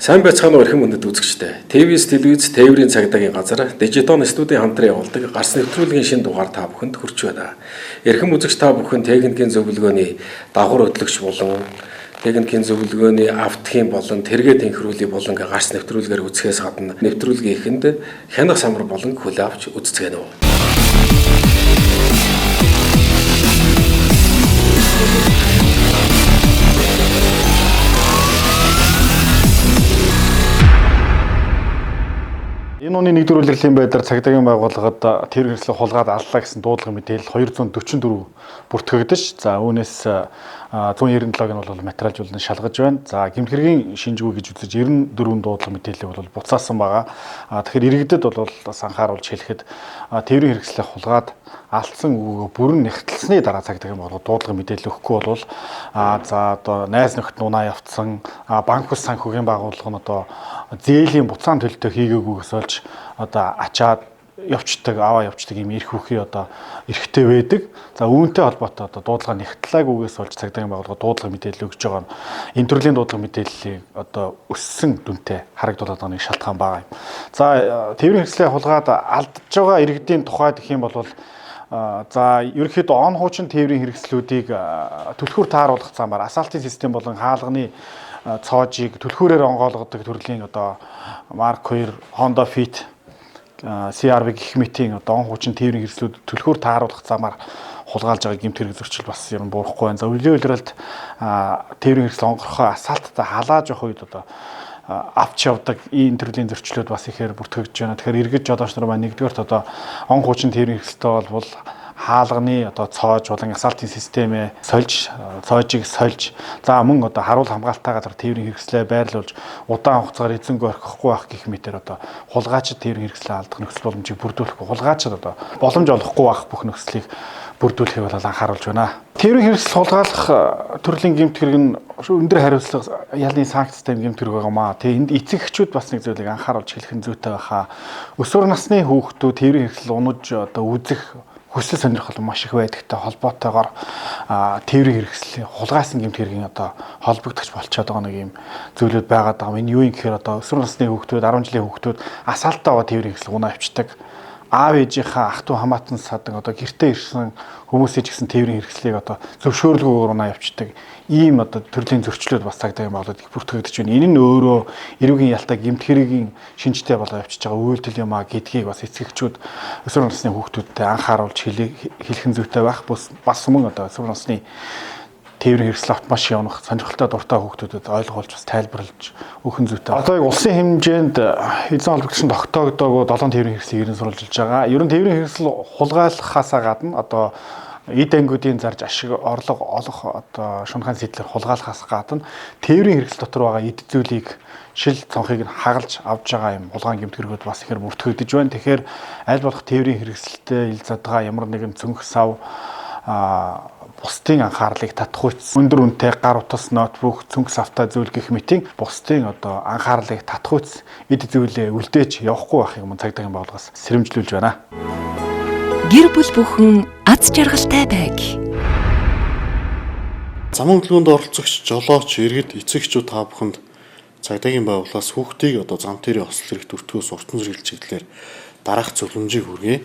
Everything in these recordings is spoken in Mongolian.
Сайн байцгаана уу эрхэм хүндэт үзэгчдээ. ТВ-с телевиз тээврийн цагдаагийн газар Дижитон студийн хамтран явуулдаг гарц нэвтрүүлгийн шинэ дугаар та бүхэнд хүрч байна. Эрхэм үзэгч та бүхэн техникийн зөвлөгөөний давхар хөтлөгч болон техникийн зөвлөгөөний автхийн болон тэргээ тэнхрүүлэх болон гарц нэвтрүүлгээр үзэхээс гадна нэвтрүүлгийн эхэнд хянах самар болон хүлээ авч үзцгээнэ үү. Энэ оны нэгдүгээр улирлын байдлаар цагдаагийн байгууллагад тэр хэрэгслээ хулгаад аллаа гэсэн дуудлага мэдээлэл 244 бүртгэгдэж, за үүнээс 197-г нь бол материалжуулан шалгаж байна. За гэмт хэргийн шинжгүй гэж үзэж 94 дуудлага мэдээллийг бол буцаасан байгаа. Тэгэхээр иргэдэд бол бас анхааруулж хэлэхэд тээврийн хэрэгслээ хулгаад алдсан өгөөгөө бүрэн нягтлсны дараа цагдаагийн байгууллага дуудлага мэдээлэл өгөхгүй бол за одоо найз нөхөд нунаа явцсан, банк бус санхүүгийн байгууллага нь одоо зээлийн буцаан төлөлтөө хийгээгүйгээс болж одоо ачаад явцдаг, аваа явцдаг юм эрх үхий одоо эрхтэй байдаг. За үүнтэй холбоотой одоо дуудлага нягтлаагүйгээс болж цагдаагийн байгууллага дуудлага мэдээлэл өгж байгаа нь энэ төрлийн дуудлага мэдээллийг одоо өссөн дүнтэй харагдуулаад байгаа нэг шалтгаан байгаа юм. За тээврийн хэрэгслээ хулгаад алдж байгаа иргэдийн тухайд гэх юм бол за ерөнхийдөө он хуучин тээврийн хэрэгслүүдийг түлхүүр тааруулах замаар асаалтын систем болон хаалганы цоожийг түлхүүрээр онгойлгодог төрлийн одоо Mark 2, Honda Fit, CR-V гэх мэтийн одоо он хуучин тээврийн хэрэгслүүд түлхүүр тааруулах замаар хулгайлж байгаа гэмт хэрэг зөрчил бас ер нь буурахгүй байна. За үеийн улиралд тээврийн хэрэгсэл онгорхоо асаалттай халааж явах үед одоо авч явдаг ийм төрлийн зөрчлүүд бас ихээр бүртгэгдэж байна. Тэгэхээр иргэд жолооч нар маань нэгдүгээрт одоо он хуучин тээврийн хэрэгсэлтэй болбол хаалганы одоо цоож болон асаалтын системээ сольж, цоожийг сольж, за мөн одоо харуул хамгаалттай газар тээврийн хэрэгслээ байрлуулж удаан хугацаар эзэнгүй орхихгүй байх гэх мэтэр одоо хулгайчид тээврийн хэрэгслээ алдах нөхцөл боломжийг бүрдүүлэхгүй, хулгайчид одоо боломж олохгүй байх бүх нөхцөлийг бүрдүүлэхийг бол анхааруулж байна. Тээврийн хэрэгсэл хулгайлах төрлийн гэмт хэрэг нь өндөр хариуцлага ялын санкцтай гэмт хэрэг байгаа маа. Тэгээ энд эцэг эхчүүд бас нэг зүйлийг анхааруулж хэлэх нь зүйтэй байхаа. Өсвөр насны хүүхдүүд тээврийн хэрэгсэл унаж одоо үзэх хүсэл сонирхол маш их байдагтай холбоотойгоор тээврийн хэрэгслийн хулгайсан гэмт хэргийн одоо холбогдож болчиход байгаа нэг юм зүйлүүд байгаад байгаа. Энэ юу юм гэхээр одоо өсвөр насны хүүхдүүд, 10 жилийн хүүхдүүд асаалтаа байгаа тээврийн хэрэгсэл унаа авчдаг. Аав ээжийнхаа ах トゥ хамаатан садан одоо гэртээ ирсэн хүмүүсийн ч гэсэн тээврийн хэрэгслийг одоо зөвшөөрлгүйгээр унаа явцдаг ийм одоо төрлийн зөрчлүүд бас цагдаагийн байгууллагад их бүртгэгдэж байна. Энэ нь өөрөө эрүүгийн ялтай гэмт хэргийн шинжтэй болоо явчихж байгаа үйлдэл юм а гэдгийг бас эцэг эхчүүд өсвөр насны хүүхдүүдтэй анхааруулж хэлэх нь зүйтэй байх. Бас мөн одоо өсвөр насны тээврийн хэрэгсэл автомашин явах сонирхолтой дуртай хүүхдүүдэд ойлгуулж бас тайлбарлаж өгөх нь зүйтэй. Одоо яг улсын хэмжээнд эзэн холбогдсон тогтоогдоогүй 7 тээврийн хэрэгслийг ерэн сурвалжилж байгаа. Ер нь тээврийн хэрэгсэл хулгайлахаасаа гадна одоо эд ангиудын зарж ашиг орлого олох одоо шунхайн сэтлэр хулгайлахаас гадна тээврийн хэрэгсэл дотор байгаа эд зүйлийг шил цонхыг нь хагалж авч байгаа юм хулгайн гэмт хэрэгүүд бас ихээр бүртгэгдэж байна. Тэгэхээр аль болох тээврийн хэрэгсэлтэй ил задгаа ямар нэгэн цөнх сав бусдын анхаарлыг татах үйц өндөр үнэтэй гар утас, ноутбук, цүнх савтай зүйл гэх мэтийн бусдын одоо анхаарлыг татах үйц эд зүйлээ үлдээж явахгүй байхыг мөн цагдаагийн байгууллагаас сэрэмжлүүлж байна. Гэр бүл бүхэн аз жаргалтай байг. Замын хөдөлгөөнд оролцогч, жолооч, иргэд, эцэг эхчүүд та бүхэнд цагдаагийн байгууллагаас хүүхдийг одоо зам тээрийн осол хэрэгт өртгөөс уртан зэрэглэл чиглэлээр дараах зөвлөмжийг хүргэе.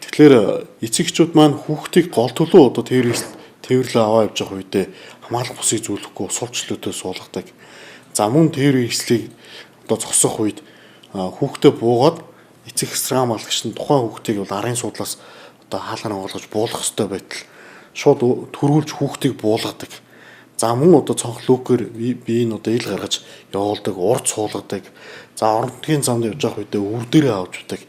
Тэгэхээр эцэг эхчүүд маань хүүхдийг гол төлөө одоо тээвэрлээ аваа явж байгаа үедээ хамгаалах бусыг зүйлэхгүй суулчлөөтэй суулгадаг. За мөн тээврийн хэрэгслийг одоо зогсох үед хүүхдээ буугаад эцэг эсрэг хамгаалагч нь тухайн хүүхдийг бол арын суудлаас одоо хаалгаар онгойлгож буулгах ёстой байтал шууд төрүүлж хүүхдийг буулгадаг. За мөн одоо цонх лүүкээр бие нь одоо ил гаргаж явуулдаг, урд суулгадаг. За орон нутгийн замд явж байгаа үедээ өвөр дээрээ авч явдаг.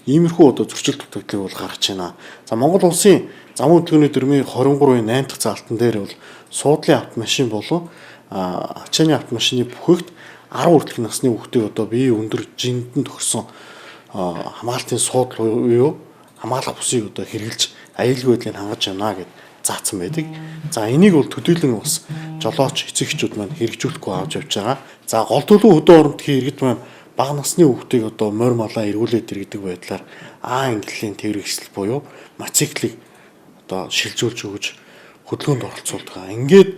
Иймэрхүү одоо зөрчил дутагдлыг бол гаргаж байна. За Монгол улсын замын хөдөлгөөний дүрмийн 23-ын 8 дахь заалтан дээр бол суудлын автомашин болон ачааны автомашины бүхэгт 10 хүртэлх насны хүүхдийг одоо бие өндөр жиндэн тохирсон хамгаалтын суудал буюу хамгаалах бусыг одоо хэрэгжилж аюулгүй байдлыг хангаж явна гэд заасан байдаг. За энийг бол төдийлөн бас жолооч эцэг эхчүүд маань хэрэгжүүлэхгүй авч явж байгаа. За гол төлөв хөдөө орон нутгийн иргэд маань бага насны хүүхдийг одоо морь малаа эргүүлээд иргэдэг байдлаар А ангиллын тээврийн хэрэгсэл буюу мотоциклийг одоо шилжүүлж өгөж хөдөлгөөнд оролцуулдаг. Ингээд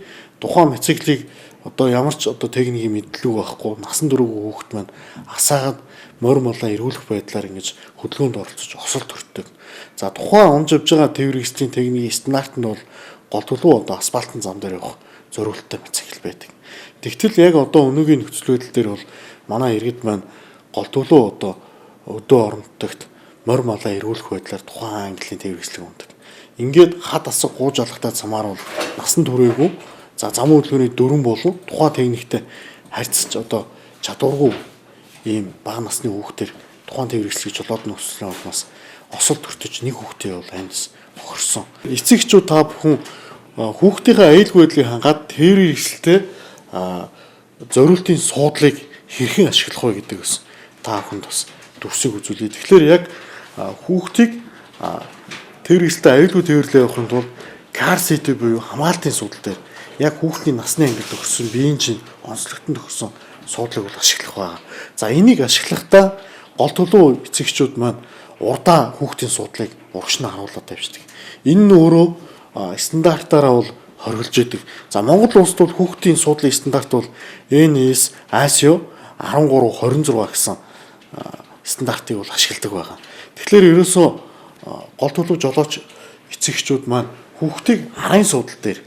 тухайн мотоциклийг одоо ямар ч одоо техникийн мэдлэг байхгүй насан туршгүй хүүхэд маань асаагаад морь молоо эргүүлэх байдлаар ингэж хөдөлгөөнд оролцож осол төртдөг. За тухайн унж явж байгаа тээврийн хэрэгслийн техникийн стандарт нь бол гол төлөв одоо асфальтын зам дээр явах зориулттай мотоцикл байдаг. Тэгтэл яг одоо өнөөгийн нөхцөл байдал дээр бол манай иргэд маань гол төлөв одоо өдөө оронтогт морь малаа эргүүлэх байдлаар тухайн английн тээврийн хэрэгслийг ундаг. Ингээд хад асаг гууж алхахтай замаар бол насан туршаагүй за зам хөдөлгөөний дөрвөн болон тухайн техниктэй харьцаж одоо чадваргүй ийм бага насны хүүхдээр тухайн тээврийн хэрэгслийг жолоод нөхцөлийн улмаас осол төртөж нэг хүүхдээ бол амьс хохирсон. Эцэг эхчүүд та бүхэн хүүхдийнхээ аюулгүй байдлыг хангаад тээврийн хэрэгсэлтэй зориултын суудлыг хэрхэн ашиглах вэ гэдэг бас та бүхэнд бас дүрсийг үзүүлье. Тэгэхээр яг хүүхдийг тээврийн хэрэгсэлтэй аюулгүй тээвэрлээ явахын тулд car seat буюу хамгаалтын суудал дээр яг хүүхдийн насны ангид тохирсон, биеийн чинь онцлогтон тохирсон суудлыг бол ашиглах байгаа. За энийг ашиглахдаа гол төлөв эцэг эхчүүд маань урдаа хүүхдийн суудлыг урагш нь харуулаад тавьчихдаг. Энэ нь өөрөө стандартаараа бол хоригдж идэг. За Монгол улсад бол хүүхдийн суудлын стандарт бол NS ASIO 1326 гэсэн стандартыг бол ашигладаг байгаа. Тэгэхээр ерөөсөө гол төлөв жолооч эцэг эхчүүд маань хүүхдийг арын суудал дээр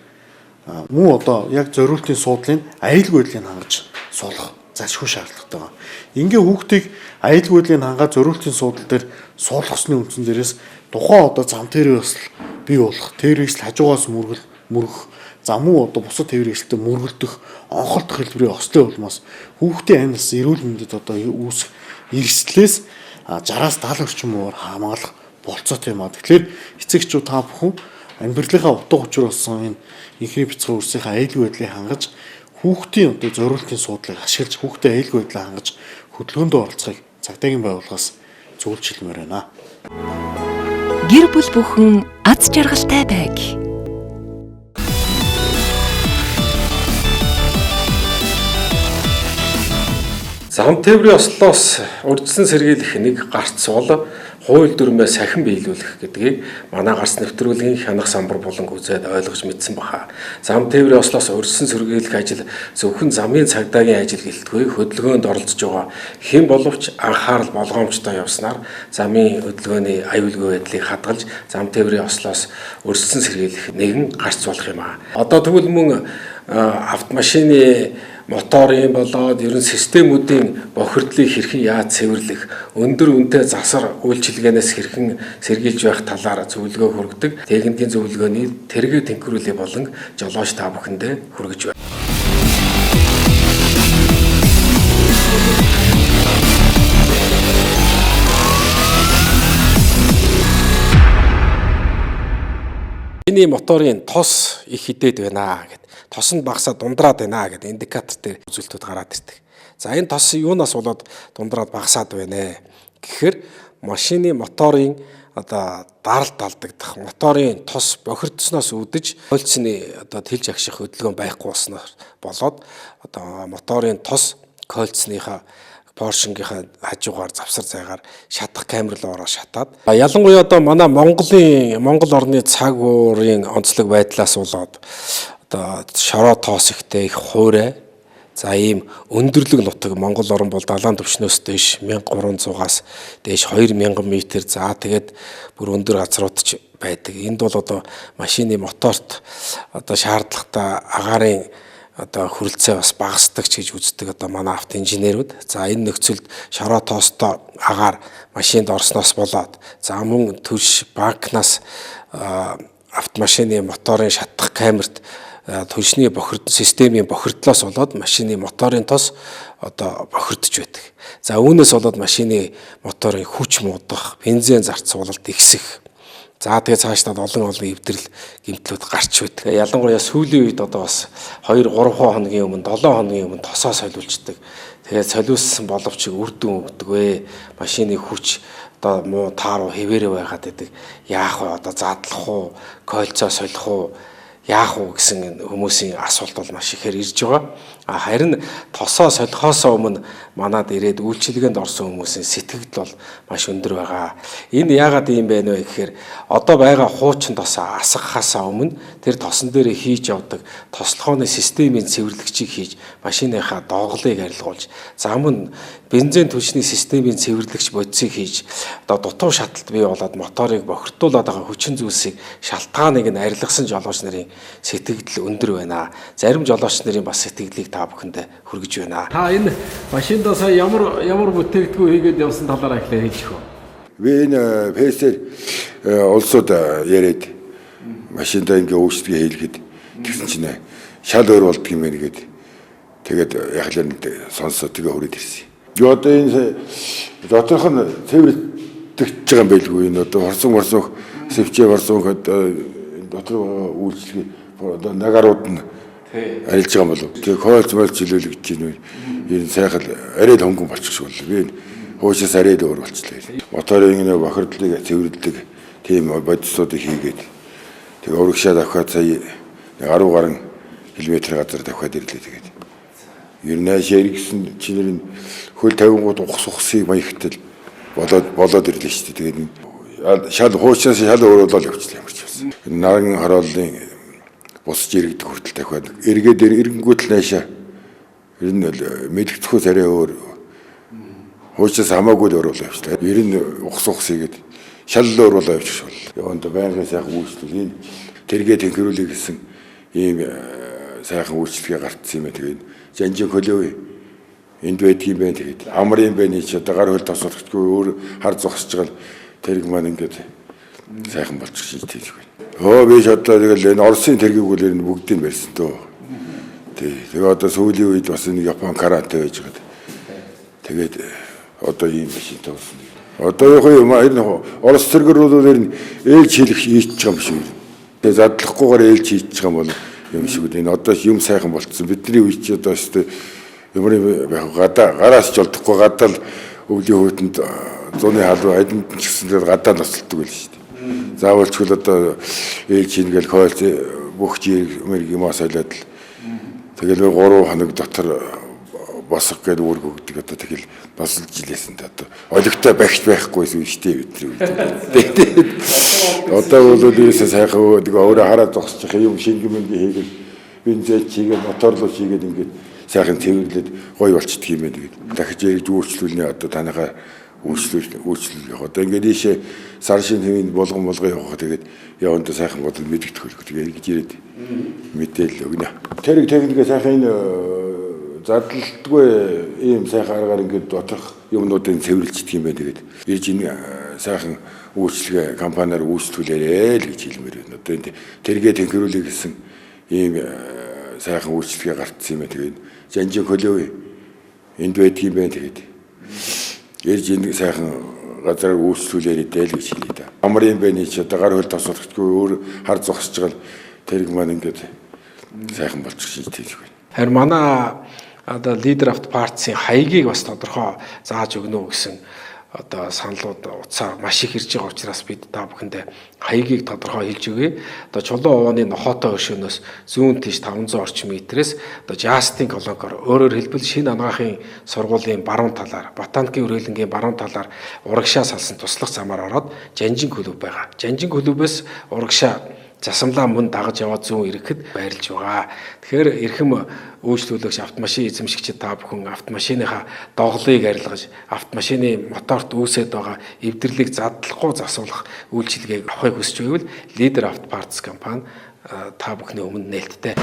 мөн одоо яг зориултын суудлын аюулгүй байдлыг хангаж суулгах залшгүй шаардлагатай байна. Ингээ хүүхдийг аюулгүй байдлыг хангаад зориултын суудал дээр суулгасны үндсэн дээрээс тухайн одоо зам тээврийн ёслол бий болох, тээврийн хэрэгсэл хажуугаас мөргөх, зам уу одоо бусад тээврийн хэрэгсэлтэй мөргөлдөх, онхолдох хэлбэрийн ослын улмаас хүүхдийн амь нас эрүүл мэндэд одоо үүсэх эрсдлээс 60-аас 70 орчим хувиар хамгаалах болцоотой юм а. Тэгэхээр эцэг эхчүүд та бүхэн амьдралынхаа утга учир болсон энэ инхний бяцхан үрсийнхээ аюулгүй байдлыг хангаж хүүхдийн одоо зориултын суудлыг ашиглаж хүүхдээ аюулгүй байдлаа хангаж хөдөлгөөндөө оролцохыг цагдаагийн байгууллагаас зөвлөж хэлмээр байна. Гэр бүл бүхэн аз жаргалтай байг. Зам тээврийн ослоос урьдчилан сэргийлэх нэг гарц бол хууль дүрмээ сахин биелүүлэх гэдгийг манай гарц нэвтрүүлгийн хянах самбар буланг үзээд ойлгож мэдсэн баха. Зам тээврийн ослоос урьдчилан сэргийлэх ажил зөвхөн замын цагдаагийн ажил гэлтгүй хөдөлгөөнд оролцож байгаа хэн боловч анхаарал болгоомжтой явснаар замын хөдөлгөөний аюулгүй байдлыг хадгалж зам тээврийн ослоос урьдчилан сэргийлэх нэгэн гарц болох юм аа. Одоо тэгвэл мөн автомашины моторын болоод ерөн системүүдийн бохирдлыг хэрхэн яаж цэвэрлэх, өндөр үнэтэй засвар үйлчилгээнээс хэрхэн сэргийлж байх талаар зөвлөгөө хүргэдэг. Техникийн зөвлөгөөний тэргээ тэнхрүүлээ болон жолооч та бүхэндээ хүргэж байна. Миний моторын тос их хідээд байна гэд. Тос нь багасаа дундраад байна гэд индикатор дээр үзүүлэлтүүд гараад ирдэг. За энэ тос юунаас болоод дундраад багасаад байна гэхээр машины моторын одоо даралт алдагдах, моторын тос бохирдсноос үүдэж кольцны одоо тэлж агших хөдөлгөөн байхгүй болсноор болоод одоо моторын тос кольцныхаа Поршингийнхаа хажуугаар завсар зайгаар шатах камер руу ороо шатаад ялангуяа одоо манай Монгол орны цаг уурын онцлог байдлаас болоод одоо шороо тоос ихтэй их хуурай за ийм өндөрлөг нутаг Монгол орн бол далайн түвшнөөс дээш 1300-аас дээш 2000 м за тэгээд бүр өндөр газрууд ч байдаг. Энд бол одоо машины моторт одоо шаардлагатай агаарын одоо хүрэлцээ бас багасдаг ч гэж үздэг одоо манай автоинженерүүд. За энэ нөхцөлд шороо тоостой агаар машинд орсноос болоод за мөн түлш банкнаас автомашины моторын шатах камерт түлшний бохирд системийн бохирдлоос болоод машины моторын тос одоо бохирдож байдаг. За үүнээс болоод машины моторын хүч муудах, бензин зарцуулалт ихсэх. За тэгээ цаашлаад олон олон эвдрэл гэмтлүүд гарч байдаг. Ялангуяа сүүлийн үед одоо бас 2 3 хоногийн өмнө 7 хоногийн өмнө тосоо солиулцдаг. Тэгээд солиулсан боловч үр дүн өгдөг вэ. Машины хүч одоо муу тааруу хэвээрээ байгаад байдаг. Яах вэ? Одоо задлах уу? Кольцоо солих уу? Яах уу гэсэн хүмүүсийн асуулт бол маш ихээр ирж байгаа. Харин тосоо солихоосоо өмнө манад ирээд үйлчилгээнд орсон хүмүүсийн сэтгэгдэл бол маш өндөр байгаа. Энэ яагаад ийм байна вэ гэхээр одоо байгаа хуучин тосоо асгахаасаа өмнө тэр тосон дээр хийж явдаг тослогооны системийн цэвэрлэгчийг хийж машиныхаа доголыг арилгуулж, за мөн бензин түлшний системийн цэвэрлэгч бодисыг хийж одоо дутуу шаталт бий болоод моторыг бохирдуулаад байгаа хүчин зүйлсийг шалтгааныг нь арилгасан жолооч нарын сэтгэгдэл өндөр байна. Зарим жолооч нарын бас сэтгэлийг та бүхэндээ хүргэж байна. Та энэ машиндаа сая ямар бүтээгдэхүүн хийгээд явсан талаар ахлаа хэлж өгөө. Би энэ фейсээр улсууд яриад машиндаа ингээ өөрчлөлт хийлгээд тэгсэн чинь шал өөр болдго юм байна гээд тэгээд яхалаа сонсоо тэгээ хүрээд ирсэн. Юу одоо энэ доторх нь цэвэрлэгдэж байгаа юм байлгүй, энэ одоо хорсон сэвчээ хорсон дотор үйлчлэгээ одоо нагарууд нь арилж байгаа юм болов. Тэгээ хоолц молц чөлөөлөгдөж байна. Энэ сайхан арай л хөнгөн болчих шиг боллоо. Би энэ хуушаас арай л өөр болчлаа. Моторын нэг бохирдлыг цэвэрлдэг тийм бодисуудыг хийгээд тэгээ урагшаа давхаад сая 10 гаруй километр газар давхаад ирлээ тэгээд. Ер нь наашаа эргэсэн чинэр нь хөл 50 гууд ухс ухсыг маягтал болоод ирлээ шүү дээ. Тэгээд шал хуушаас шал өөр болоод явчихлаа юм чи бас. Наран хорооллын бусж иргэдэг хүртэл тавиад эргээд эрэнгүүт л наашаа ер нь мэдгэцхүүс арай өөр хуучаас хамаагүй л өөр болоо явчихлаа. Ер нь ухс ухс хийгээд шал өөр болоо явчих шул. Яванд байнгын сайхан үйлчлэл энэ тэргээ тэнхрүүлэх гэсэн ийм сайхан үйлчлэгээ гарцсан юм байна. Тэгээд жанжин хөлөө энд байдгийн байх. Тэгээд амар юм байна чи одоо гар хөл тосолдохгүй өөр хар зогсож байгаа тэрэг маань ингээд сайхан болчих шиг тийж байна. Өө би ч одоо тэгэл энэ Оросын тэргийг үл энэ бүгдийг барьсан дөө. Тий. Тэгээ одоо сүүлийн үед бас нэг Япон карате байж байгаа. Тэгээд одоо ийм машинтай болсон. Одоо яг юм энэ Орос тэргэр бол энэ ээлж хийх хийчих юм шиг. Тэгээ задлахгүйгээр ээлж хийчих юм бол юм шиг үү. Энэ одоо юм сайхан болцсон. Бидний үе чи одоо өстой ямар юм байх гадаа гараас ч олдохгүй гадаа л өвлийн хүйтэнд зуны халуун адинд ч гэсэн тэр гадаа ноцолдог байл шүү дээ. Заавалчгүй л одоо ээлж хийн гэл хойл бүх жирэг мэрэг юмаа солиод л тэгэл 3 хоног дотор босох гээд үүрэг өгдөг одоо тэгэл босолж илээсэн тэ одоо олигтой багч байхгүйсэн юм шүү дээ бидний үед. Одоо бол ерөөсөө сайхан тэгээ өөрөө хараад зогсчих юм шингэн мэнгэ хийгээл бензин чигээд моторлоо чигээд ингээд сайхан цэвэрлээд гоё болчдөг юм байна. Тэгээд дахиж эргэж өөрчлүүлнэ одоо таныхаа өөрчлөл явах. Одоо ингээд ийшээ сар шин хэвийн болгон явах. Тэгээд явандаа сайхан бодол мэдэгдэх хөлөг. Тэгээд эргэж ирээд мэдээлэл өгнө. Тэрэг техникээ сайхан энэ задлалтгүй ийм сайхан аргаар ингээд доторх юмнуудыг цэвэрлждэг юм байна. Тэгээд ирж энэ сайхан үйлчлэгээ компаниар үйлчлүүлээрэй л гэж хэлмээр байна. Одоо энэ тэргээ тэнхрүүлэх гэсэн ийм сайхан үйлчлэгээ гарцсан юм байна. Тэгээд жанжин хөлөө энд байдгийн байх. Тэгээд ирж энэ сайхан газараар үйлчлүүлээрэй дээ л гэж хэлье да. Амар юм байна чи одоо гар хөл тосолдохгүй өөр хар зогсож байгаа тэрэг маань ингээд сайхан болчих шиг тийж байна. Харин манай одоо Leader Auto Parts-ын хаягийг бас тодорхой зааж өгнө үү гэсэн одоо саналууд утсаар маш их ирж байгаа учраас бид та бүхэндээ хаягийг тодорхой хэлж өгье. Одоо Чулуун овооны нохоотой өршөөнөөс зүүн тийш 500 орчим метрээс одоо Justin колонкоор өөрөөр хэлбэл шинэ анагаахын сургуулийн баруун талаар, ботаникийн хүрээлэнгийн баруун талаар урагшаа салсан туслах замаар ороод Жанжин клуб байгаа. Жанжин клубээс урагшаа засамлаа мөн дагаж яваад зүүн ирэхэд байрлаж байгаа. Тэгэхээр эрхэм үйлчлүүлэгч автомашин эзэмшигчид та бүхэн автомашиныхаа доголыг арилгаж, автомашины моторт үүсээд байгаа эвдэрлийг задлахгүй засуулах үйлчилгээг авахыг хүсэж байвал Leader Auto Parts компани та бүхний өмнө нээлттэй.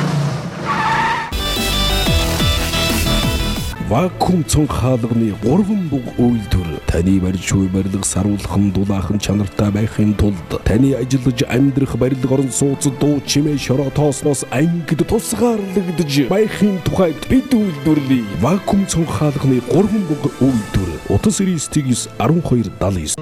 Вакуум цонх хаалганы 3 буг үйлдвэр таны барьж буй барилга саруулхан дулаахан чанартай байхын тулд таны ажиллаж амьдрах барилга орон сууц дуу чимээ шороо тоосноос ангид тусгаарлагдж байхын тухайд бид үйлдвэрлэе. Вакуум цонх хаалганы 3 буг үйлдвэр Утас 99 12 79.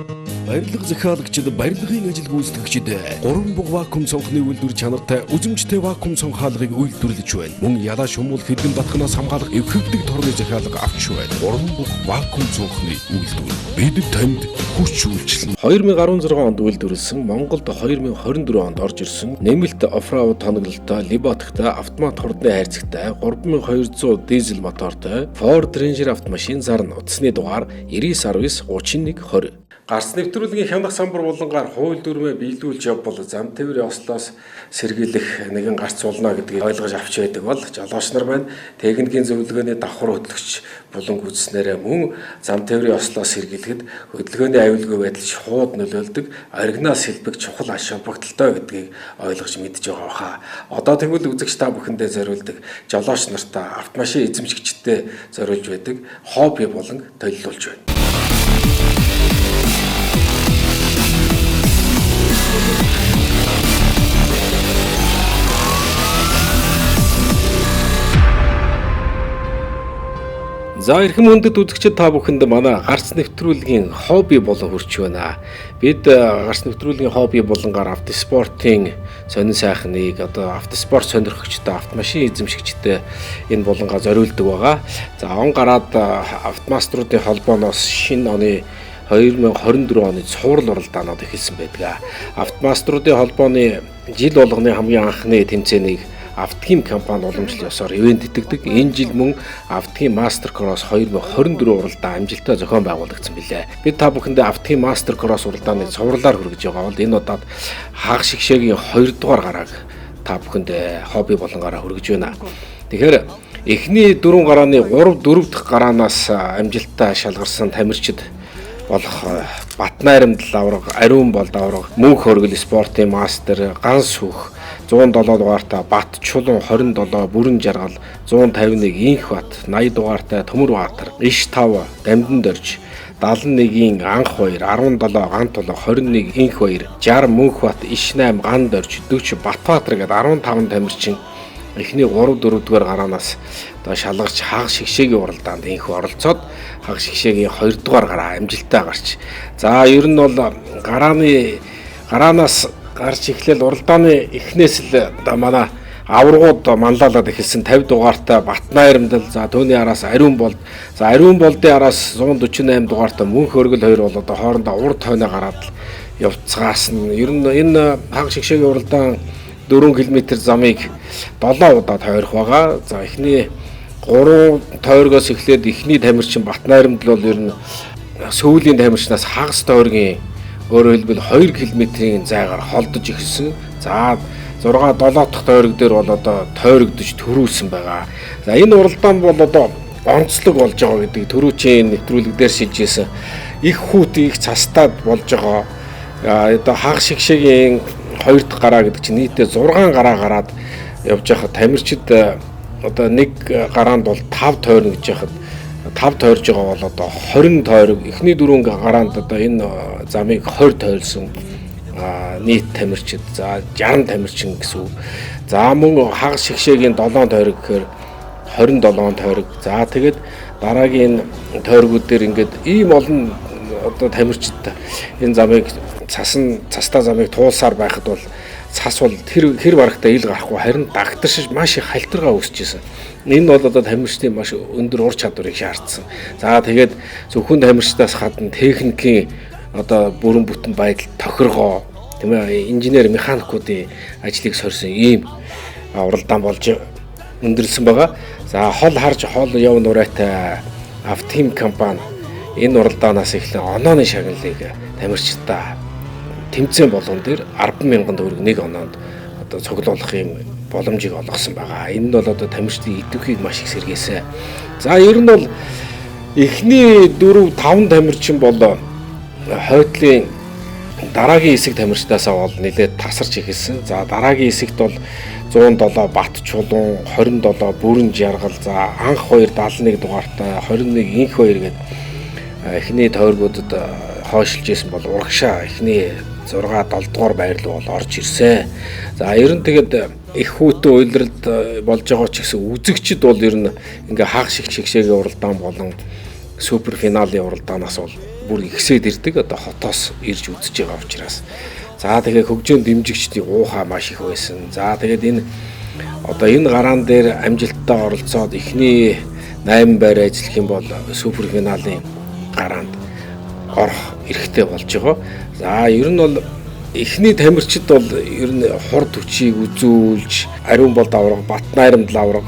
Барилга захиалагчид, барилгын ажил гүйцэтгэгчид 3 буг вакуум цонхны үйлдвэр чанартай үзэмжтэй вакуум цонх хаалгыг үйлдвэрлэж байна. Мөн ялаа шумуул хэдэн батхнаас хамгаалах эвхэгдэг торны захиалга авч байна. 3 буг вакуум цонхны үйлдвэр. Бид танд хүч үйлчилнэ. 2016 онд үйлдвэрлэсэн, Монголд 2024 онд орж ирсэн нэмэлт off-road тоноглолтой, Либотгтай, автомат хурдны хайрцагтай, 3200 дизель мотортой Ford Ranger автомашин зарна. Утасны дугаар 99 31 20. Гарц нэвтрүүлгийн хянах самбар булангаар хууль дүрмээ биелүүлж явбал зам тээврийн ослоос сэргийлэх нэгэн гарц болно гэдгийг ойлгож авч байдаг бол жолооч нар маань техникийн зөвлөгөөний давхар хөтлөгч булан гүйцснээрээ мөн зам тээврийн ослоос сэргийлэхэд хөдөлгөөний аюулгүй байдал шууд нөлөөлдөг оригинал сэлбэг чухал ач холбогдолтой гэдгийг ойлгож мэдж байгаа хаа. Одоо тэгвэл үзэгч та бүхэндээ зориулдаг жолооч нартаа автомашин эзэмшигчдэд зориулж байдаг хобби булан толилуулж байна. За эрхэм хүндэт үзэгчид та бүхэнд манай гарц нэвтрүүлгийн хобби болон хүрч байна. Бид гарц нэвтрүүлгийн хобби болонгаар автоспортын сонин сайхныг одоо автоспорт сонирхогчдод, автомашин эзэмшигчдэд энэ булангаа зориулдаг байгаа. За он гараад автомаструудын холбооноос шинэ оны 2024 оны цуврал уралдаанууд эхэлсэн байдаг. Автомаструудын холбооны жил болгоны хамгийн анхны тэмцээнийг Автогим компани уламжлал ёсоор ивээн тэтгэдэг. Энэ жил мөн Автогим Master Cross 2024 уралдаан амжилттай зохион байгуулагдсан билээ. Бид та бүхэндээ Автогим Master Cross уралдааныг цувралаар хүргэж байгаа бол энэ удаад хагас шигшээгийн 2 дугаар гарааг та бүхэндээ хобби болонгоороо хүргэж байна. Тэгэхээр эхний 4 гарааны 3 4 дахь гараанаас амжилттай шалгарсан тамирчид болох Батнайрамдал авраг, Ариун болд авраг, Мөнх хөргөл спортын мастер, Ганс сүх 107 дугаартай Бат Чулуун 27 Бүрэн жаргал 151 Инх Бат 80 дугаартай Төмөр Баатар Иш 5 Дамдын Дорж 71-ийн Анх 2 17 Ган Тулан 21 Инх 2 60 Мөнх Бат Иш 8 Ган Дорж 40 Батбаатар гээд 15 тамирчин эхний 3 4 дугаар гараанаас одоо шалгарч хагас шигшээгийн уралдаанд инх оролцоод хагас шигшээгийн 2 дугаар гараа амжилттай гарч. За ер нь бол гараанаас гарч эхлээл уралдааны эхнээс л одоо манай аваргууд манлайлаад эхэлсэн 50 дугаартай Батнайрамдал, за түүний араас Ариун болд, за Ариун болдын араас 148 дугаартай Мөнх хөргөл хоёр бол одоо хоорондоо ур тойноо гараад л явцгаас нь ер нь энэ хагас шигшээгийн уралдаан 4 км замыг 7 удаа тойрох байгаа. За эхний 3 тойргоос эхлээд эхний тамирчин Батнайрамдал бол ер нь сүүлийн тамирчнаас хагас тойргийн өөрөөр хэлбэл 2 км-ийн зайгаар холдож эхэлсэн. За 6 7 дахь тойрог дээр бол одоо тойрогдож төрүүлсэн байгаа. За энэ уралдаан бол одоо онцлог болж байгаа гэдэг түрүүчийн нэвтрүүлэг дээр шилжижсэн. Их хүүт их цастаад болж байгаа. Одоо хагас шигшээгийн 2 дахь гараа гэдэг чинь нийтдээ 6 гараа гараад явж байхад тамирчид одоо нэг гараанд бол 5 тойрно гэж яхад 5 тойрж байгаа бол одоо 20 тойрог эхний дөрвөн гараанд одоо энэ замыг 20 тойлсон нийт тамирчид за 60 тамирчин гэсэн үг. За мөн хагас шигшээгийн 7 тойрог гэхээр 27 тойрог. За тэгээд дараагийн тойргууд дээр ингээд ийм олон одоо тамирчид энэ замыг цастай замыг туулсаар байхад бол цас бол тэр хэр барагтаа ил гарахгүй харин дагтаршиж маш их халтаргаа үүсчихсэн. Энэ бол одоо тамирчдын маш өндөр ур чадварыг шаардсан. За тэгээд зөвхөн тамирчдаас гадна техникийн одоо бүрэн бүтэн байдал тохиргоо тийм ээ инженер механикуудын ажлыг сорьсон ийм уралдаан болж өндөрлсөн байгаа. За хол харж хол яв нурайтай Автогим компани энэ уралдаанаас эхлэн онооны шагналыг тамирчдаа тэмцээн болгон дээр 10,000 төгрөг нэг оноонд одоо цуглуулах юм боломжийг олгосон байгаа. Энэ нь бол одоо тамирчдын идэвхийг маш их сэргээсэн. За ер нь бол эхний 4 5 тамирчин бол хойтлын дараагийн хэсэг тамирчдаасаа бол нэлээд тасарч эхэлсэн. За дараагийн хэсэгт бол 107 Бат Чулуун, 27 Бүрэн жаргал, за Анх 2 71 дугаартай, 21 Инх 2 гээд эхний тойргуудад хойшилж исэн бол урагшаа эхний 6 7 дугаар байр руу бол орж ирсэн. За ер нь тэгээд их хүүтэн уйлралд болж байгаа ч гэсэн үзэгчд бол ер нь ингээ хагас шигшээгийн уралдаан болон супер финалийн уралдаанаас бол бүр ихсээд ирдэг. Одоо хотоос ирж үзэж байгаа учраас. За тэгээ хөгжөөн дэмжигчдийн уухаа маш их байсан. За тэгээд энэ одоо энэ гараан дээр амжилттай оролцоод эхний 8 байр ажиллах юм бол супер финалийн гараанд орох эрхтэй болж байгаа. За ер нь бол эхний тамирчид бол ер нь хурд хүчийг үзүүлж, ариун болд авраг, Батнайрамдал авраг.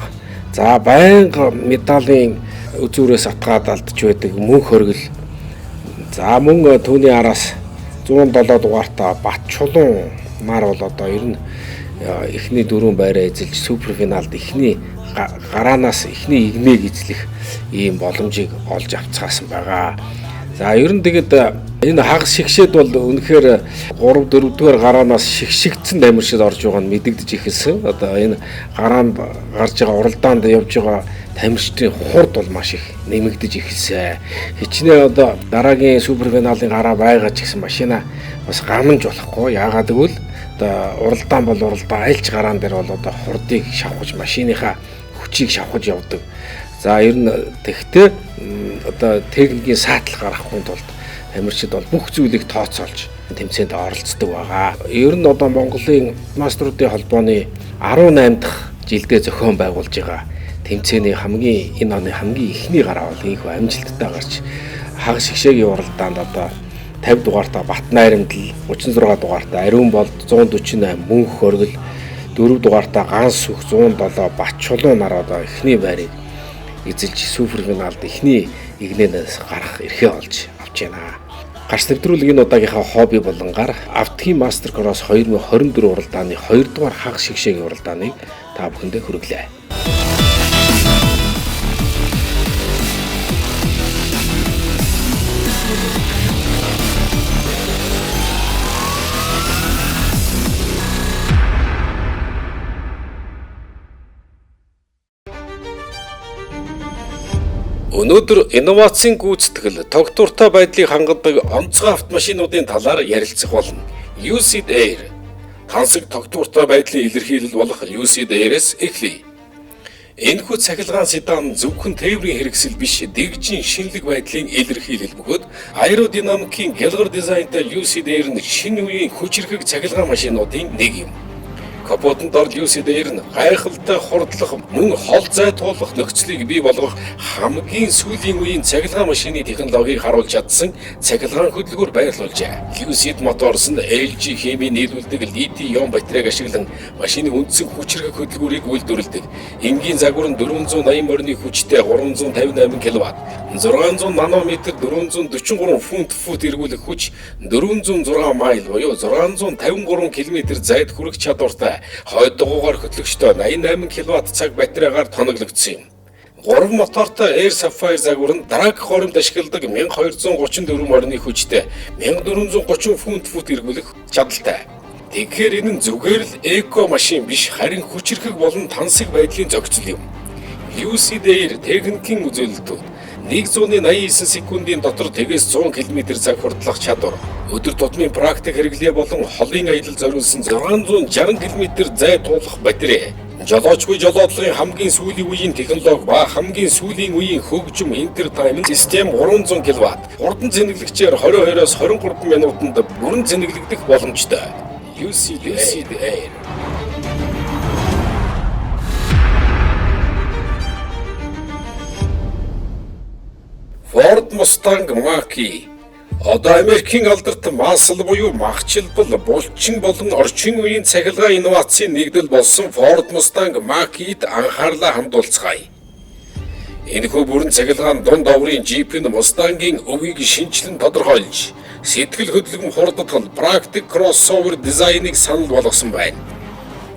За байнга медалийн үзүүрээс атгаад алдж байдаг мөнх хоригл. За мөн түүний араас 107 дугаартаа Бат Чулуун нар бол одоо ер нь эхний дөрвөн байраа эзэлж супер финалд эхний гараанаас эхний игнээг эзлэх ийм боломжийг олж авцгаасан байгаа. За ер нь тэгэд энэ хагас шигшээд бол үнэхээр 3 4 дугаар гараанаас шигшигдсэн тамирчид орж байгаа нь мэдэгдэж эхэлсэн. Одоо энэ гараанд гарч байгаа уралдаанд явж байгаа тамирчдын хурд бол маш их нэмэгдэж эхэлсэн. Хичнээн одоо дараагийн супер финалын гараа байгаа ч гэсэн машина бас гамнаж болохгүй. Яагаад гэвэл одоо уралдаан бол уралдаан, альч гараан дээр бол одоо хурдыг шавхаж, машиныхаа хүчийг шавхаж явдаг. За ер нь тэгтээ одоо техникийн саатал гаргахгүй тулд тамирчид бол бүх зүйлийг тооцоолж тэмцээнд оролцдог байгаа. Ер нь одоо Монголын мастеруудын холбооны 18 дахь жилдээ зохион байгуулж байгаа тэмцээний хамгийн энэ оны хамгийн эхний гараа бол ийхүү амжилттай гарч хагас шигшээгийн уралдаанд одоо 50 дугаартаа Батнайрамдал, 36 дугаартаа Ариун болд, 148 Мөнх хоригл, 4 дугаартаа Ганс сүх, 107 Бат Чулуун нар одоо эхний байрыг эзэлж супер финалд эхний игнэнээс гарах эрхээ олж авч байна. Гарц нэвтрүүлэг энэ удаагийнхаа хобби болонгаар Автгийн Мастер Кросс 2024 уралдааны 2 дугаар хагас шигшээгийн уралдааныг та бүхэндээ хүргэлээ. Өнөөдөр инновацийн гүйцэтгэл, тогтвортой байдлыг хангадаг онцгой автомашинуудын талаар ярилцах болно. Lucid Air тансаг тогтвортой байдлын илэрхийлэл болох Lucid Air-с эхлэе. Энэхүү цахилгаан седан зөвхөн тээврийн хэрэгсэл биш, дэгжин шинэлэг байдлын илэрхийлэл бөгөөд аэродинамикийн гялгар дизайнтай Lucid Air нь шинэ үеийн хүчирхэг цахилгаан машинуудын нэг юм. Капотанд ор Lucid Air нь гайхалтай хурдлах, мөн хол зай туулах нөхцөлийг бий болгох хамгийн сүүлийн үеийн цахилгаан машины технологиг харуулж чадсан цахилгаан хөдөлгүүр байрлуулжээ. Lucid Motors нь LG химийн нийлүүлдэг литий-ион батарейг ашиглан машины үндсэн хүчирхэг хөдөлгүүрийг үйлдвэрлэдэг. Энгийн загвар нь 480 морины хүчтэй 358 кВт, 600 нанометр 443 фунт-фут эргүүлэх хүч, 406 майл буюу 653 км зайд хүрэх чадвартай хойд дугуйгаар хөтлөгчтэй 88 кВт цаг батарейгаар тоноглогдсон юм. 3 мотортой Air Sapphire загвар нь драг хоримд ашигладаг 1234 морины хүчтэй 1430 фунт-фут эргүүлэх чадaltaй. Тэгэхээр энэ нь зүгээр л эко машин биш, харин хүчирхэг болон тансаг байдлын зохицол юм. Lucid Air техникийн үзүүлэлтүүд 189 секундын дотор тэгээс 100 км цаг хурдлах чадвар, өдөр тутмын практик хэрэглээ болон холын аялал зориулсан 660 км зай туулах батарей, жолоочгүй жолоодлогын хамгийн сүүлийн үеийн технологи ба хамгийн сүүлийн үеийн хөгжим entertainment систем 300 кВт, хурдан цэнэглэгчээр 22-оос 23 минутанд бүрэн цэнэглэгдэх боломжтой. Lucid Air. Ford Mustang Mach-E одоо Америкийн алдарт масл буюу махчилбал, булчин болон орчин үеийн цахилгаан инновацийн нэгдэл болсон Ford Mustang Mach-E-д анхаарлаа хандуулцгаая. Энэхүү бүрэн цахилгаан дунд оврын Jeep нь Mustang-ийн өвийг шинэчлэн тодорхойлж, сэтгэл хөдлөм хурдтал, практик кроссовер дизайныг санал болгосон байна.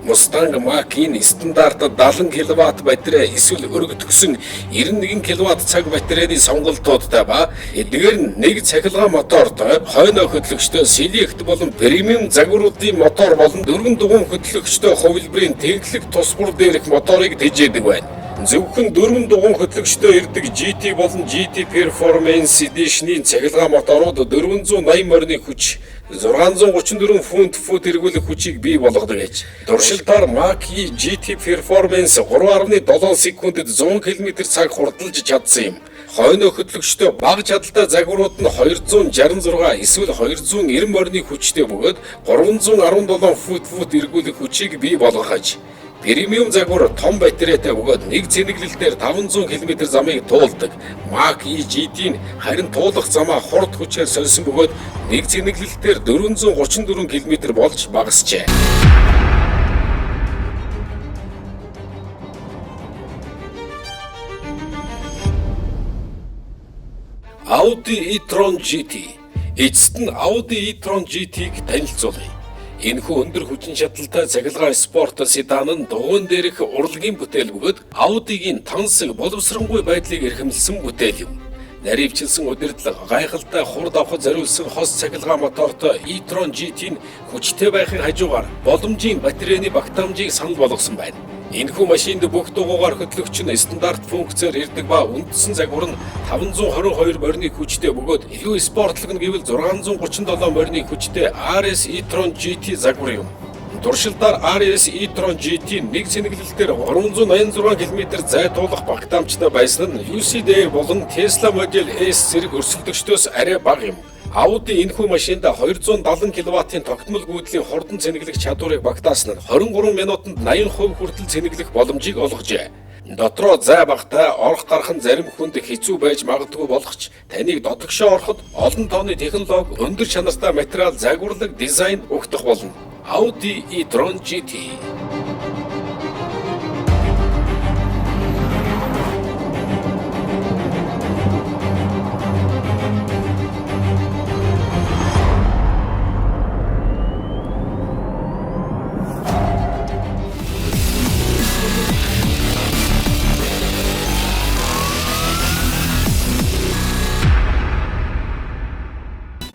Mustang Mach-ийн стандарт 70 кВт батарей эсвэл өргөтгсөн 91 кВт цаг батарейны сонголтуудтай ба эдгээр нь нэг цахилгаан мотортой хойно хөдлөгчтэй Select болон Premium загваруудын мотор болон дөрвөн дугуйн хөдлөгчтэй хувилбарын тэглэг тус бүр дээрх моторыг тэжээдэг байна. Зөвхөн дөрвөн дугуйн хөдлөгчтэй ирдэг GT болон GT Performance Edition-ийн цахилгаан моторууд 480 морины хүч, 634 фунт-фут эргүүлэх хүчийг бий болгодог аж. Туршилтаар Mach-E GT Performance 3.7 секундэд 100 км цаг хурдалж чадсан юм. Хойно хөдлөгчтэй бага чадалтай загварууд нь 266 эсвэл 290 морины хүчтэй бөгөөд 317 фут-фут эргүүлэх хүчийг бий болгох аж. Премиум загвар том батарейтай бөгөөд нэг цэнэглэлтээр 500 км замыг туулдаг. Mach-E GT нь харин туулах замаа хурд хүчээр сольсон бөгөөд нэг цэнэглэлтээр 434 км болж багасжээ. Audi e-tron GT. Эцэст нь Audi e-tron GT-г танилцуулъя. Энэхүү өндөр хүчин чадалтай цахилгаан спорт седан нь дугуйн дээрх урлагийн бүтээл бөгөөд Audi-гийн тансаг боловсронгүй байдлыг эрхэмлсэн бүтээл юм. Наривчилсан удирдлага, гайхалтай хурд авахд зориулсан хос цахилгаан мотортой e-tron GT нь хүчтэй байхын хажуугаар боломжийн батарейны багтаамжийг санал болгосон байна. Энэхүү машинд бүх дугуйгаар хөдлөгч нь стандарт функцээр ирдэг ба үндсэн загвар нь 522 морины хүчтэй бөгөөд илүү спортлог нь гэвэл 637 морины хүчтэй RS e-tron GT загвар юм. Туршилтаар RS e-tron GT нэг цэнэглэлтээр 386 км зай туулах багтаамжтай байсан нь Lucid Air болон Tesla Model S зэрэг өрсөлдөгчдөөс арай бага юм. Audi энэхүү машинд 270 кВт-ийн тогтмол гүйдлийн хурдан цэнэглэх чадварыг багтаасан нь 23 минутанд 80% хүртэл цэнэглэх боломжийг олгожээ. Дотроо зай багатай орох гарах нь зарим хүнд хэцүү байж магадгүй болох ч таныг дотогшоо ороход олон тооны технологи, өндөр чанартай материал, загварлаг, дизайн өгдөх болно. Audi e-tron GT.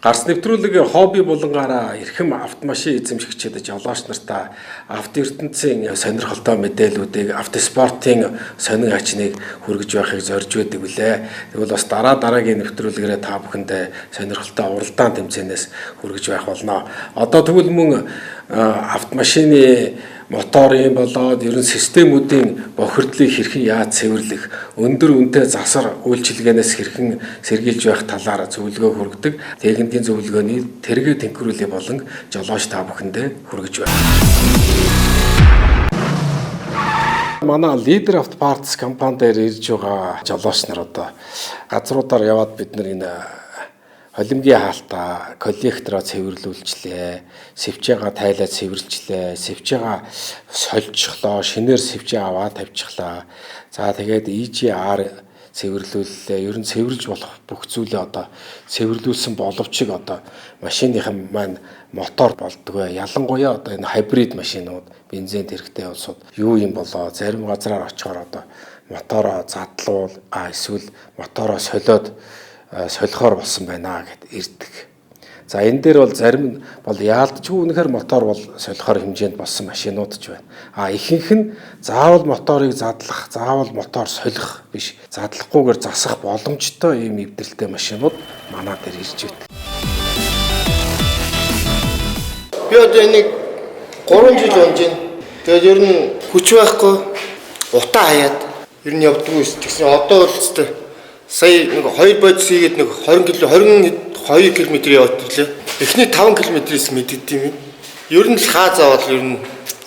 Гарц нэвтрүүлэг хобби булангаараа эрхэм автомашин эзэмшигчид жолооч нартаа авто ертөнцийн сонирхолтой мэдээллүүдийг автоспортын сонин ачныг хүргэж байхыг зорж байдаг билээ. Тэгвэл бас дараа дараагийн нэвтрүүлгээрээ та бүхэндээ сонирхолтой уралдаан тэмцээнээс хүргэж байх болно. Одоо тэгвэл мөн автомашины моторын болоод ерөн системүүдийн бохирдлыг хэрхэн яаж цэвэрлэх, өндөр үнэтэй засвар үйлчилгээнээс хэрхэн сэргийлж байх талаар зөвлөгөө хүргэдэг. Техникийн зөвлөгөөний тэргээ тэнхрүүлээ болон жолооч та бүхэндээ хүргэж байна. Манай Leader Auto Parts компани дээр ирж байгаа жолооч нар одоо газруудаар яваад бид нар энэ холимгийн хаалтаа, коллектороо цэвэрлүүлчлээ, сэвчээгаа тайлаа цэвэрлжлээ, сэвчээгаа сольжхлоо, шинээр сэвчээ аваад тавьчихлаа. За тэгээд EGR цэвэрлүүллээ. Ер нь цэвэрлж болох бүх зүйлээ одоо цэвэрлүүлсэн боловч одоо машиныхан маань мотор болдгоо. Ялангуяа одоо энэ хибрид машинууд, бензин тэрэгтэй улсууд юу юм болоо зарим газраар очихоор одоо мотороо задлуул, эсвэл мотороо солиод солихоор болсон байна гэд ирдэг. За энэ дээр бол зарим нь бол яалтчгүй үнэхээр мотор бол солихоор хэмжээнд болсон машинууд ч байна. А ихэнх нь заавал моторыг задлах, заавал мотор солих биш, задлахгүйгээр засах боломжтой ийм эвдрэлтэй машинууд манай дээр ирж байдаг. Би одоо энийг 3 жил унж байна. Тэгээд ер нь хүч байхгүй, утаа хаяад ер нь явдггүй. Тэгсэн одоо бол өстой сая нэг 2 бодис хийгээд нэг 20 км 22 км яваад ирлээ. Эхний 5 км-ээс мэддэгдэм юм. Ер нь л хаа заавал ер нь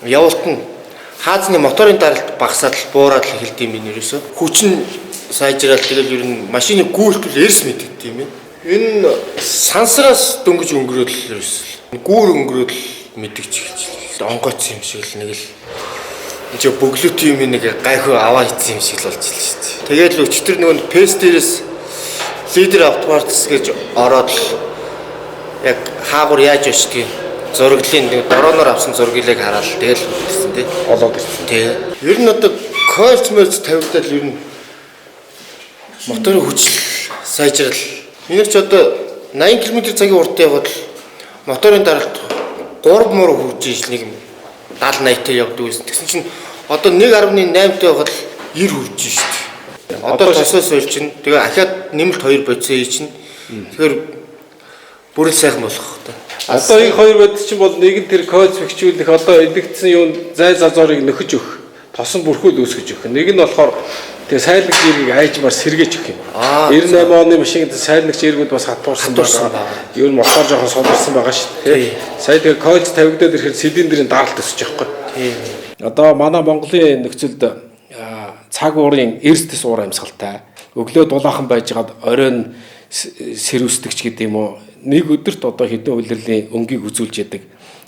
явуулт нь хаазны моторын даралт багасаад л буураад л эхэлдэм юм ерөөсөө. Хүч нь сайжраад тэгэл ер нь машины гүйлтэл эрс мэддэгдэм юм. Энэ сансраас дөнгөж өнгөрөөд л ерөөсөө гүүр өнгөрөөд л мэдгэж эхэлж л онгоц юм шиг л нэг л энэ ч бөглөт юм нэг гайхуу аваа хийсэн юм шиг л болж илээ шүү дээ. Тэгээд л өчтөр нөгөө пэс дээрээс Leader Auto Parts гэж ороод л яг хаагур яаж очдгийг зураглалын нэг дрооноор авсан зургийг хараад л тэгэл ирсэн тий. Олоод ирсэн. Тий. Ер нь одоо койлц мөлц тавигдаад ер нь моторын хүчил сайжрал. Миний ч одоо 80 км цагийн урттай яваад л моторын даралт 3 мөр хурж ижил нэг юм 70 80-тай явдаг байсан. Тэгсэн чинь одоо 1.8-тай байхад л 90 хүрж шүү дээ. Одоо тосоос сольж чинь. Тэгээ ахаад нэмэлт 2 бодисоо хий чинь. Тэгэхээр бүрэл сайхан болох та. Одоо энэ хоёр бодис чинь бол нэг нь тэр койлц бэхжүүлэх одоо эдэгдсэн юм зай зазорыг нөхөж өгөх, тосон бүрхүүл үүсгэж өгөх. Нэг нь болохоор тэгээ сайлагч эргийг айжмаар сэргээж өгөх юм. 98 оны машинд сайлагч эргүүд бас хатуурсан байгаа. Ер нь мотор жоохон суларсан байгаа шүү дээ. Сая тэгээ койлц тавигдаад ирэхээр цилиндрийн даралт өсөж байгаа байхгүй. Тийм. Одоо манай Монголын нөхцөлд цаг уурын эрс тэс уур амьсгалтай. Өглөө дулаахан байжгаад оройн сэрүүсдэг ч гэдэг юм уу. Нэг өдөрт одоо хэдэн улирлын өнгийг үзүүлж яадаг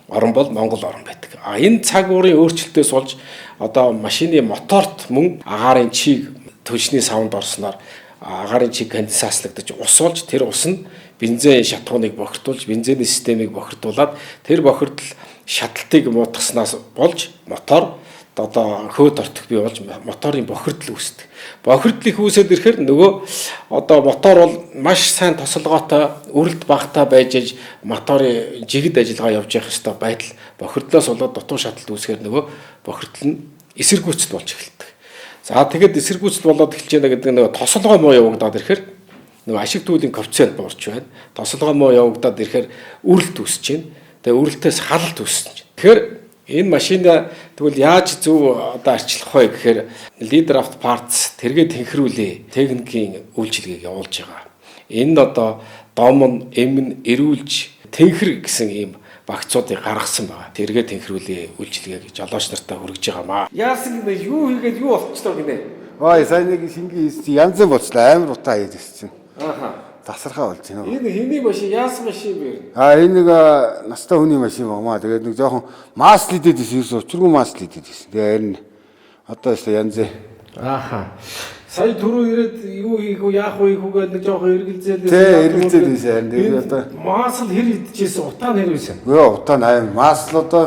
орон бол Монгол орон байдаг. А энэ цаг уурын өөрчлөлтөөс болж одоо машины моторт мөн агаарын чиг түлшний савнд орсноор агаарын чиг конденсацлагдаж ус болж тэр ус нь бензин шатхууныг бохирдуулж бензиний системийг бохирдуулаад тэр бохирдол шаталтыг муутгаснаас болж мотор одоо хөөд ортох бий болж моторын бохирдол үүсдэг. Бохирдол их үүсээд ирэхээр нөгөө одоо мотор бол маш сайн тосолгоотой, үрэлт багатай байж аж моторын жигд ажиллагаа явж явах ёстой байтал бохирдлоос болоод дутуу шаталт үүсгэхээр нөгөө бохирдол нь эсэргүүцэл болж эхэлдэг. За тэгэхэд эсэргүүцэл болоод эхэлж байна гэдэг нь нөгөө тосолгоо муу явагдаад ирэхээр нөгөө ашиг түүлийн коэффициент буурч байна. Тосолгоо муу явагдаад ирэхээр үрэлт үүсэж байна. Тэгээ үрэлтээс халалт үүсэж байна. Тэгэхээр энэ машина тэгвэл яаж зөв одоо арчлах вэ гэхээр Leader Auto Parts тэргээ тэнхрүүлээ техникийн үйлчилгээг явуулж байгаа. Энэ одоо домн, эмн, эрүүлж, тэнхэр гэсэн ийм багцуудыг гаргасан байгаа. Тэргээ тэнхрүүлээ үйлчилгээг жолооч нартаа хүргэж байгаамаа. Яасан гинэ юу хийгээд юу болчихлоо гинэ? Ой, сайн нэг шингэн хийсэн чинь янз бүр болчлаа. Амар утаа хийж ирсэн чинь. Ааха. Тасархаа болж байна. Энэ хэний машин яасан машин бэ? А энэ нэг настай хүний машин багмаа. Тэгээд нэг жоохон масло идэд ирсэн. Ерөөсөө учиргүй масло идэд ирсэн. Тэгээ харин одоо өстө янз. Ааха. Сая түрүү ирээд юу хийх үү, яах вэ хийх үү гэдэг нэг жоохон эргэлзээд Тий, эргэлзээд байсан харин. Тэгээд одоо маасл хэр идчихсэн, утаа нь хэр байсан? Үгүй утаа нь аим. Масло одоо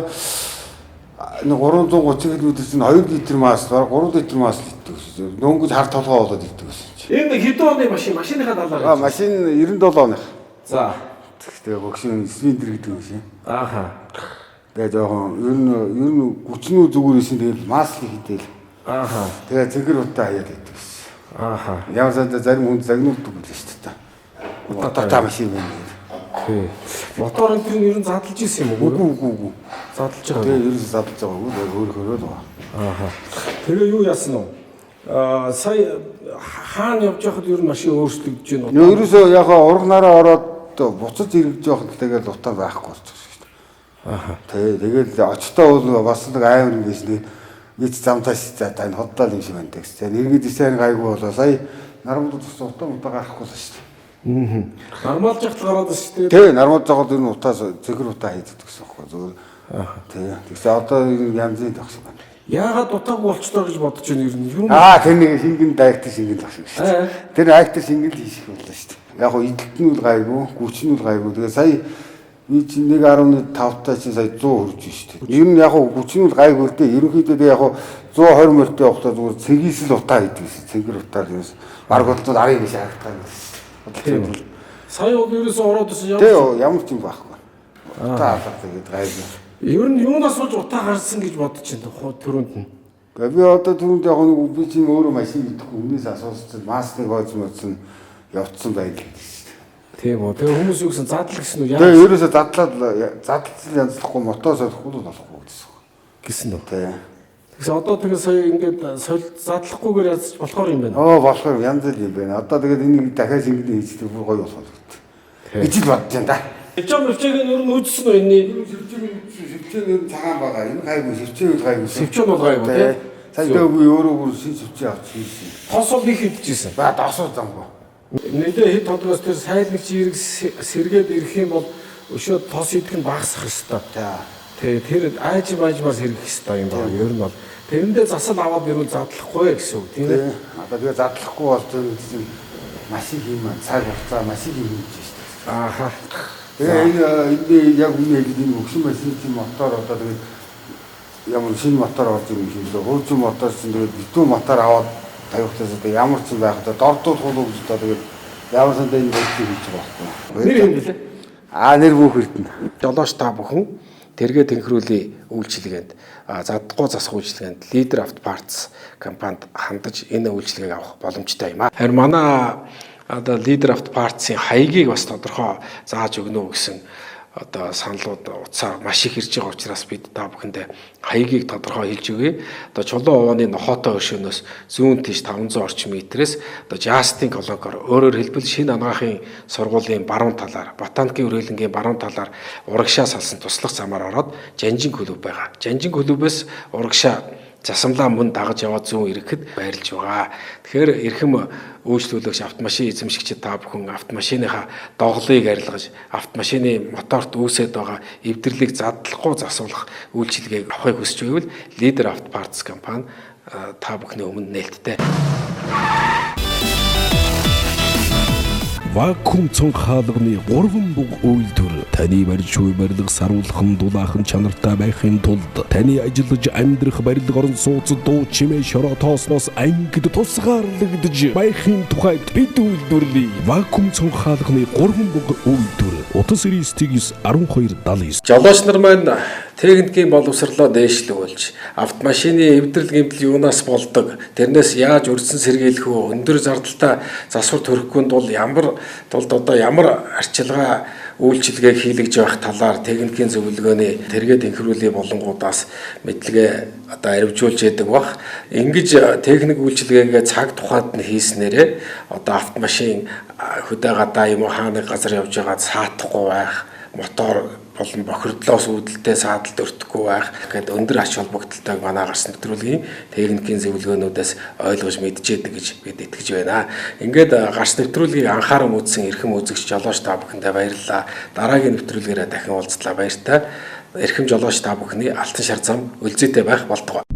нэг 330 км чинь 2 литр масло, бараг 3 литр масло иддэг гэсэн. Нөнгөж хар толгой болоод иддэг гэсэн чинь. Энэ хэдэн оны машин, машиныхаа талаар. А машин 97 оных. За. Тэгээ богшин свиндер гэдэг машин. Ааха. Тэгээ жоохон ер нь гүчнүү зүгээр исэн тэгэл масло хийдээл. Ааха. Тэгээ цэгэр утаа хаяад иддэг гэсэн. Ааха. Ямар санда зарим хүн загнуулдаг үлээ шүү дээ. Утаатай машин байна гэдэг. Тий. Мотор энэ төр нь ер нь задлж исэн юм уу? Үгүй үгүй үгүй. Задлж байгаа. Тэгээ ерөөсөө задлж байгаагүй. Тэгээ өөр хөрөөд байгаа. Ааха. Тэгээ юу яасан вэ? Аа сая хаана явж байхад ер нь машин өөрчлөгдөж байна уу? Ерөөсөө яг урганараа ороод буцаж иргэж явахад тэгэл утаа байхгүй болчих шүү дээ. Ааха. Тэгээ тэгэл очтой бол бас нэг амар юм байсан. Тэгээд би ч замтаа за та энэ хотлоо юм шиг байна гэсэн. Иргэд исэн гайгүй болоо сая нармууд тус утаа утаа гарахгүй л шүү дээ. Нормалж явахад гараад ирсэн шүү дээ. Тэ нармууд жогод ер нь утаас зэгэр утаа хийдэг гэсэн юм байна зүгээр. Тэ тэгсэн одоо янзын тагс байна. Яагаад утаагүй болчлоо гэж бодож байна ер нь. Юу Аа тэр нэг шингэн дайгт шингэн тагс шүү Аа. дээ. Тэр актер шингэн л хийх боллоо шүү дээ. Яг гоо идэлт нь үл гайгүй, гүч нь үл гайгүй. Тэгээ сая би чинь 1.5 таа чинь сая 100 хүрж шүү дээ. Ер нь яг гоо гүч нь үл гайгүй л дээ. Ерөнхийдөө тэгээ яг гоо 120 морьтой явахдаа зүгээр цэгийсэл утаа хийдэг гэсэн. Цэгэр утаа л ерөөс баг болтол арын биш харагдах юм гэсэн. Тийм. Сая бол ерөөсөө ороод ирсэн ямар Тэ ямар ч юм байхгүй. Утаа алга тэгээд гайгүй. Ер нь юунаас болж утаа гарсан гэж бодож байна түрүүнд нь. Гэхдээ би одоо түрүүнд яг нэг би чинь өөрөө машин мэдэхгүй өмнөөс асуусан маслыг хойц модсон явцсан байл гэдэг шүү дээ. Тийм үү. Тэгээ хүмүүс юу гэсэн задлал гэсэн үү? Тэгээ Яа ерөөсөө задлаад задлал янзлахгүй мотоо солихгүй л болохгүй гэсэн. гэсэн үү? Тэ. Тэгсэн одоо тэгээ сая ингээд соль задлахгүйгээр яаж болохоор юм байна. Оо болохоор янз л юм байна. Одоо тэгээд энийг дахиад шингэн хийчихдэг бүр гоё болох гэдэг. Гэж л бодож байна да. Жам өвчээг нь ер нь үзсэн үү энэний? Шивчээ ер нь цагаан байгаа. Энэ гайгүй шивчээ үл гайгүй. Шивчээ бол гайгүй, тий? Сая тэгээ би өөрөө бүр шин шивчээ авч хийсэн. Тос бол их идчихсэн. Ба досуу замгүй. Нэгдээ хэд тодгоос тэр сайлагч ирэг сэргээд ирэх юм бол өшөө тос идэх нь багасах ёстой. За. Тэгээ тэр аажим аажмаар сэргэх ёстой юм байна. Ер нь бол тэрэндээ засал аваад ирвэл задлахгүй гэсэн үг тийм ээ. Тий. Одоо тэгээ задлахгүй бол чинь машин хийм цаг хугацаа машин хийм гэж шүү дээ. Ааха. Тэгээ энэ энэ яг үнэ хэлээд энэ өгсөн машины чинь мотор одоо тэгээд ямар шинэ мотор орж ирэх юм шиг лээ. Хуучин мотор чинь тэгээд битүү мотор аваад тавихтаас одоо ямар ч юм байх одоо дордуулах уу гэж одоо тэгээд ямар сандаа энэ бодлыг хийж байгаа байхгүй. Нэр юм билээ. Аа нэр бүх эрдэнэ. Жолооч та бүхэн тэргээ тэнхрүүлийн үйлчилгээнд задгүй засах үйлчилгээнд Leader Auto Parts компанид хандаж энэ үйлчилгээг авах боломжтой юм аа. Харин манай одоо Leader Auto Parts-ын хаягийг бас тодорхой зааж өгнө гэсэн одоо саналууд утсаар маш их ирж байгаа учраас бид та бүхэндээ хаягийг тодорхой хэлж өгье. Одоо Чулуун овооны нохоотой өршөөнөөс зүүн тийш 500 орчим метрээс одоо Жастин колонкоор, өөрөөр хэлбэл шинэ анагаахын сургуулийн баруун талаар, ботаникийн хүрээлэнгийн баруун талаар урагшаа салсан туслах замаар ороод Жанжин клуб байгаа. Жанжин клубээс урагшаа засамлаа мөн дагаж яваад зүүн ирэхэд байрлаж байгаа. Тэгэхээр эрхэм үйлчлүүлэгч, автомашин эзэмшигчид та бүхэн автомашиныхаа доголыг арилгаж, автомашины моторт үүсээд байгаа эвдэрлийг задлахгүй засуулах үйлчилгээг авахыг хүсэж байвал Leader Auto Parts компани та бүхний өмнө нээлттэй. Вакуум цонх хаалганы гурван буг үйлдвэр таны барьж буй барилга саруулхан дулаахан чанартай байхын тулд таны ажиллаж амьдрах барилга орон сууц дуу чимээ шороо тоосноос ангид тусгаарлагдж байхын тухайд бид үйлдвэрлэе. Вакуум цонх хаалганы гурван буг үйлдвэр утас 99 12 79. Жолооч нар маань техникийн боловсрлоо дээшлүүлж, автомашины эвдрэл гэмтэл юунаас болдог, тэрнээс яаж өрсөн сэргийлэх вэ, өндөр зардалтай засвар төрөхгүй тул ямар тулд одоо ямар арчилгаа үйлчилгээг хийлгэж явах талаар техникийн зөвлөгөөний тэргээ тэнхрүүлийн болонгуудаас мэдлэгээ одоо аривжуулж яадаг бах. Ингэж техник үйлчилгээгээ цаг тухайд нь хийснээрээ одоо автомашин хөдөө гадаа юм уу хаа нэг газар явж байгаад саатахгүй байх, мотор болон бохирдлоос үүдэлтэй саадалд өртөхгүй байх гээд өндөр ач холбогдолтойг манай гарсан нэвтрүүлгийн техникийн зөвлөгөөнүүдээс ойлгож мэдчихэд гэж бид итгэж байна. Ингээд гарс нэвтрүүлгийг анхааран үзсэн эрхэм үзэгч жолооч та бүхэндээ баярлалаа. Дараагийн нэвтрүүлгээрээ дахин уулзлаа. Баяртай. Эрхэм жолооч та бүхний алтан шар зам өлзийтэй байх болтугай.